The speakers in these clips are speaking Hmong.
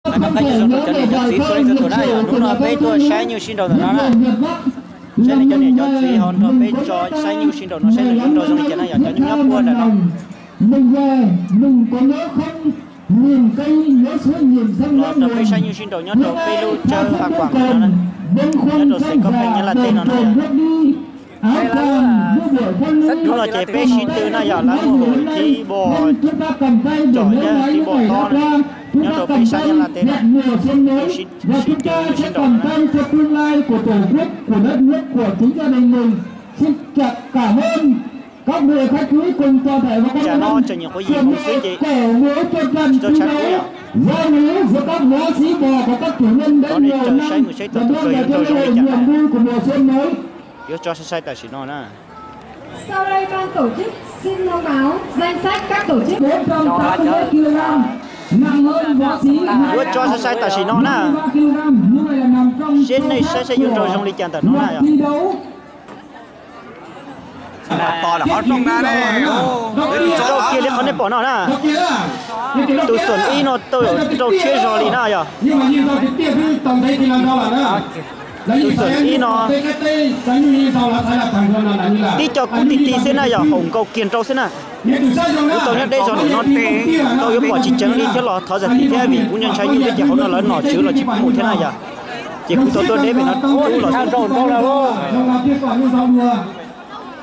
Nyob zoo rau cov niam cov txiv txhua leej txhua tus na, yog hnub no peb tuaj saib nyuj sib nraus ntawm no na. Saib nej cov niam cov txiv ho nrog peb tso saib nyuj sib nraus no saib nws yuav nraus zoo li cas na, yog cov nyuj nyob puag ntawm no. Los nrog peb saib nyuj sib nraus nyob rau peb lub tsawb a kuam ntawm no na, nyob rau xeev Koob Pheej Nyab Laj teb no na. Hnub no ces peb sib tw na yog lawv muaj hauj lwm thib npo tsom thiab thib npo tob na, nyob rau peb sab Nyab Laj teb na. Sib tw sib nraus na. Tsam no tseem nyuam qhuav yim moos xwb ces tsis tau tshav kub yom. Thov nej raws saib mus saib tau tus kawg yuav nraus zoo li cas na. Yuav tso sai sai tam sim no na. Yuav tso sai sai tam sim no na. Seb nej saib saib yuav nraus zoo li cas ntawm no na yom. Nraus kiag li qhov nej pom no na. Tus xoom ib no tau nraus tshiab zog li na yom. Tus xoom ib no, tib co kub ti ti xwb na yom, haum nkaus kiag nraus xwb na. Kuv tau nyob deb zog ntawm no, tau yuav pom tsis tseev li thiab los thov zam txim thiab vim kuv ntshai ntshai nyuj thiab ces hauv no lawv nom tswv los tsis pub mus thiab na yom. Ces kuv tau tuaj deb pem no rub los.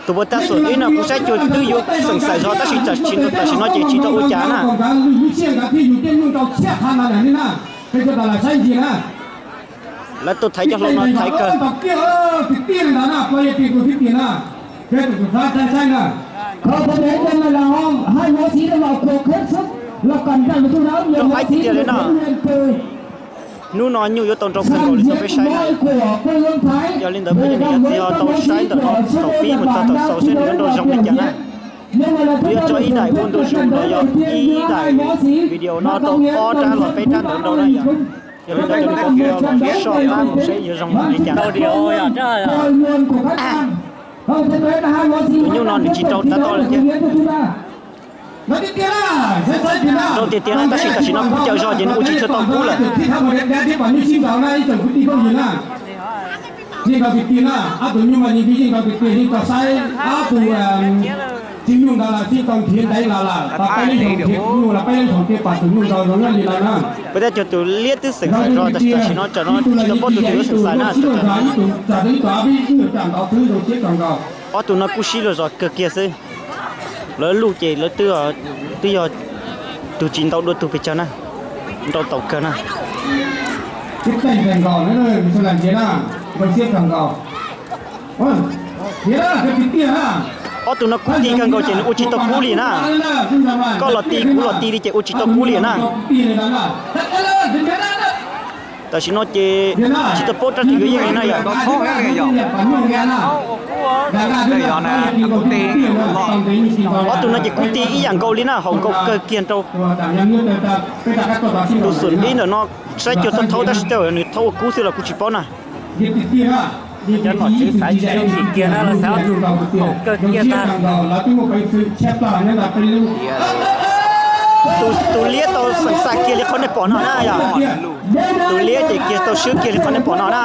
Tus puas tag xoom ib no kuv saib cuag twb yuav xeem xaim zog tab sis tam sim no ces tsis tau ua cas na. Lawv tuaj thaiv cov hlau no thaiv kawg. Rau qab tiag tiag li na. Hnub no nyuj yuav tau nraus kawg nkaus li tau peb saib na. Yog li ntawd peb cov niam cov txiv ho tau saib ntawm no thaum pib mus txog thaum xaus seb nws yuav nraus zoo li cas na. Kuv yuav tso ib daim ua ntu zus los yog ib daim video no rau ob rab los peb rab ntawd nraus na yom. Yog li ntawd cov niam cov txiv los soj qab mus seb yuav zoo li cas na. Tus nyuj no nws tsis nraus tab tom lawm thiab. Nraus tiag tiag na tab sis tam sim no kub caw zog ces nws ua tsis tshua tau kub lawm. Peb tab cov tus liab twb xeem xaim zog tam sim no tsam no tsis tau paub tus twg yuav xeem xaim na. Ob tug no kuj sib luag zog kawg kiag xwb. Lawv luj ces lawv twb yog tus tsis ntaus dua tug pes tsawg na. Nraus tau kawg na. Ob tug no kub ti kawg nkaus ces nws ua tsis tau kub li na. Koj los ti kuv los ti li ces ua tsis tau kub li na. Tam sim no ces tsis tau paub rab twg yuav yeej li na yom. Ob tug no ces kub ti ib yam nkaus li na, haum nkaus kawg kiag nraus. Tus xum ib ntawm no saib cuag thaub thaub tab sis tej zaum nws thaub ua kub xwb los kuv tsis paub na. Cov nom tswv xav tsis zoo sim kiag na los xav haum kawg kiag ntag. Tus liab tau xeem xaim kiag li qhov nej pom no na yom. Tus liab ces kiag tau swb kiag li qhov nej pom no na.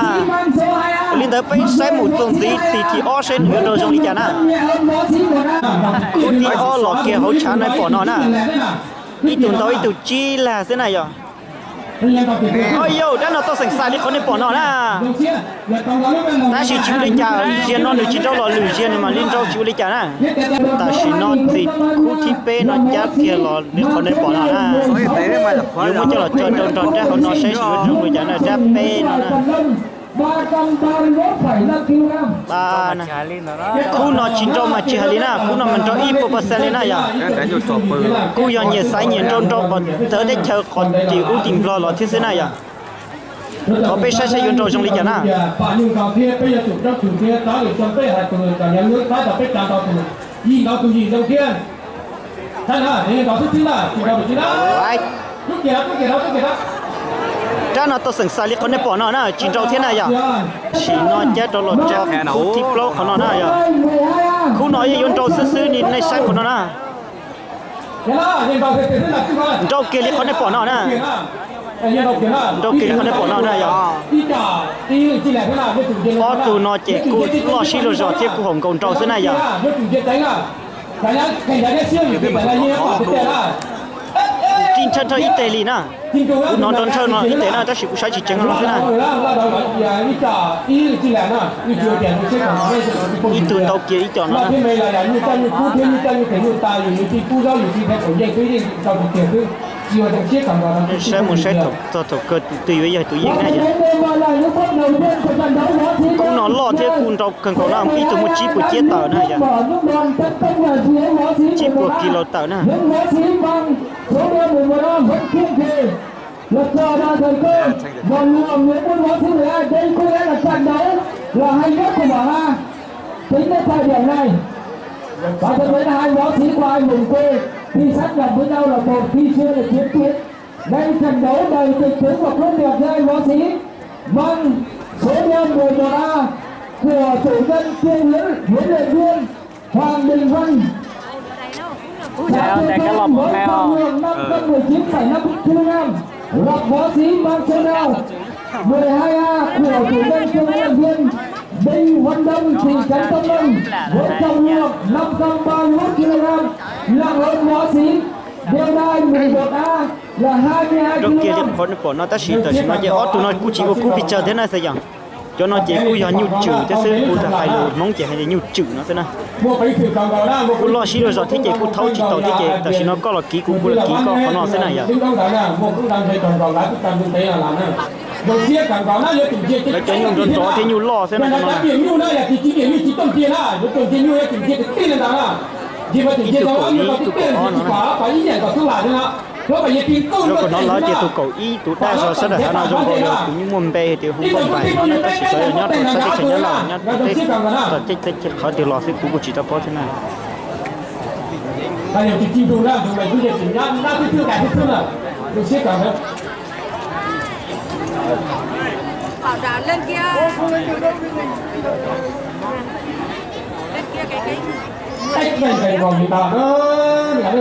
Yog li ntawd peb saib mus txuas ntxiv tis thib ob seb nws yuav nraus zoo li cas na. Khub thib ob los kiag hauv tshav nej pom no na. Ib tug ntau ib tug tsib lag xwb na yom. Au yau, rab no tau xeem xaim li qhov nej pom no na. Tab sis tsis ua li cas, ziag no nws tsis nraus los lwm ziag nws mam li nraus tsis ua li cas na. Tam sim no txis khub thib peb no cab kiag los li qhov nej pom no na. Yuav muab coj los tso rau nrog rab hauv no saib yuav zoo li cas na, rab peb no na. Khub no tsis nraus mas tsis hais li na, khub no mas nraus ib puas pas xees li na yom. Kuj yog nyias xaiv nyias nraus nraus qhov txawv teb chaws qhov tim ub tim nplog los thiab xwb na yom. Thov peb saib saib yuav nraus zoo li cas na. Rab no tau xeem xaim li qhov nej pom no na, tsis nraus thiab na yom. Tam sim no cab rau los tso khub thib plaub qhov no na yom. Khub no yeej yuav nraus xwb xwb li nej saib qhov no na. Nraus kiag li qhov nej pom no na. Nrau kiag li qhov nej pom no na yog. Ob tug no ces kuj loj sib luag zog thiab kuj haum nkaus nraug xwb na yog. Tib nthawj nthawj ib teg li na. Kuv hnov nrov nthawj no ib teg na tab sis kuv saib tsis tseev no xwb na. Ib tug ntau kiag ib co no na. Saib mus saib txog thaum kawg tus twg yuav yog tus yeej na yog. Kuv no loj thiab kuj nrau kawg nkaus na, ib tug muaj tsib puas ciab tawm na yog. Tsib puas kis laus tawm na. Tính đến thời điểm này, và cho đến hai võ sĩ của hai vùng quê khi sáp nhập với nhau là một khi xưa là chiến tuyến. Đây trận đấu đầy kịch tính và khốc liệt giữa hai võ sĩ mang số đen mười một A của chủ nhân Kiên Yến, huấn luyện viên Hoàng Đình Văn. Ui, sao trời cái lồng mèo. Năm cân mười chín phẩy năm ki-lô-gam. Gặp võ sĩ mang số đen mười hai A của chủ nhân Kiên Yến, Đinh Văn Đông, thị trấn Tân Lâm, với trọng lượng năm trăm ba mươi mốt ki-lô-gam, nặng hơn võ sĩ Điều đai mười một A là hai mươi hai Nrau kiag li qhov nej pom no tab sis tam sim no ces ob tug no kuj tsis ua kub pes tsawg thiab na xav yom. Cov no ces kuj yog nyuj tswm thiab xwb, kuv hais lus Hmoob ces hais tias nyuj tswm no xwb na. Kuj loj sib luag zog thiab ces kuj thaub tsis tau thiab ces tam sim no koj los kiv kuv, kuv los kiv koj qhov no xwb na yom. Lawv cov nyuj nrov nrov thiab nyuj loj xwb na cov no na. Ib tug kaum ib, ib tug kaum ob no. Zoo nkaus no lawv tias tus kaum ib tus daj zog sab daim hav no zoo nkaus li tus nyuj muaj npe hais tias hu Npauj Npaim no na, tab sis xyov yog nyob rau sab teb chaws Nyab Laj, nyob rau teb, qhov twg los xwb kuv kuj tsis tau paub thiab na. Ib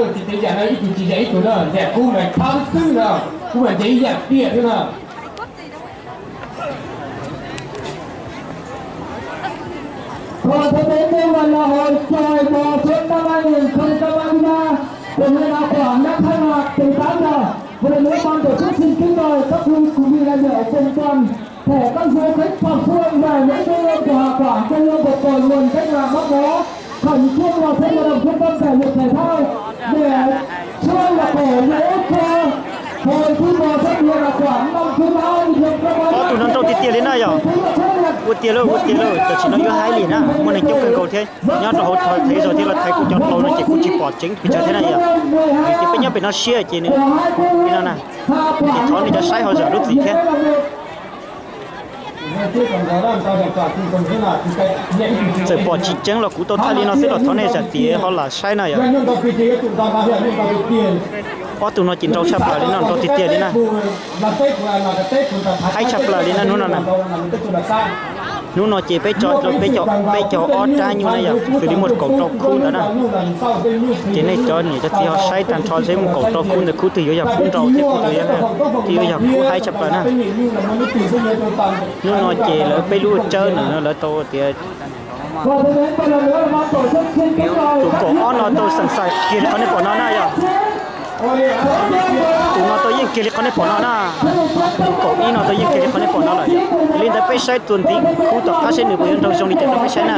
tug tsis yam ib tug na, yam kub mas thab xwb na, kub mas nce ib yam tiam xwb na. Và sẽ đến đây là lễ hội chọi bò xuân năm hai nghìn không trăm hai mươi ba của huyện Hào Quảng đã khai mạc từ tám giờ. Một lần nữa ban tổ chức xin kính mời các quý vị, quý vị đại biểu cùng toàn thể các du khách thập phương và những quê hương của Hào Quảng, quê hương của cội nguồn cách mạng Bác Hồ, khẩn trương vào sân vận động trung tâm thể dục thể thao để soi và cổ vũ cho hội thi bò xuân huyện Hào Quảng năm thứ ba. Ob tug no nrau tiag tiag li na yog. Ua tiag lauj, ua tiag lauj, tam sim no yuav haib li na, muaj neeg coob kawg nkaus thiab. Nyob rau hauv thev zog thiab los thaiv kuv cov hlau no ces kuv tsis pom tseeb pes tsawg thiab na yog. Vim tias peb nyob pem no siab ces nws li no na, ces thov nej cov saib ho zam lub txim thiab. Txawm pom tsis tseeb los kuv tau thaij li no xwb los thov nej zam txim ho lam saib na yog. Ob tug no ces nrau tshaj plaws li no, nrau tiag tiag li na. Haib tshaj plaws li na hnub no na. Hnub no ces peb tso, peb cog ob rab nyuj na yog xws li muaj kaum rau khub ntawd na. Ces nej cov niam cov txiv ho saib tag nrho seb muaj kaum rau khub ntawd khub twg yuav yog khub nrau thiab khub twg yuav, twg yuav yog khub haib tshaj plaws na. Hnub no ces lawv peb lub tsawb no lawv tau tias tus kaum ob no tau xeem xaim kiag li qhov nej pom no na yog. Tus no tau yeej kiag li qhov nej pom no na. Tus kaum ib no tau yeej kiag li qhov nej pom no lawm. Li ntawd peb saib txuas ntxiv khub tom qab seb nws puas yuav nrau zoo li cas rau peb saib na.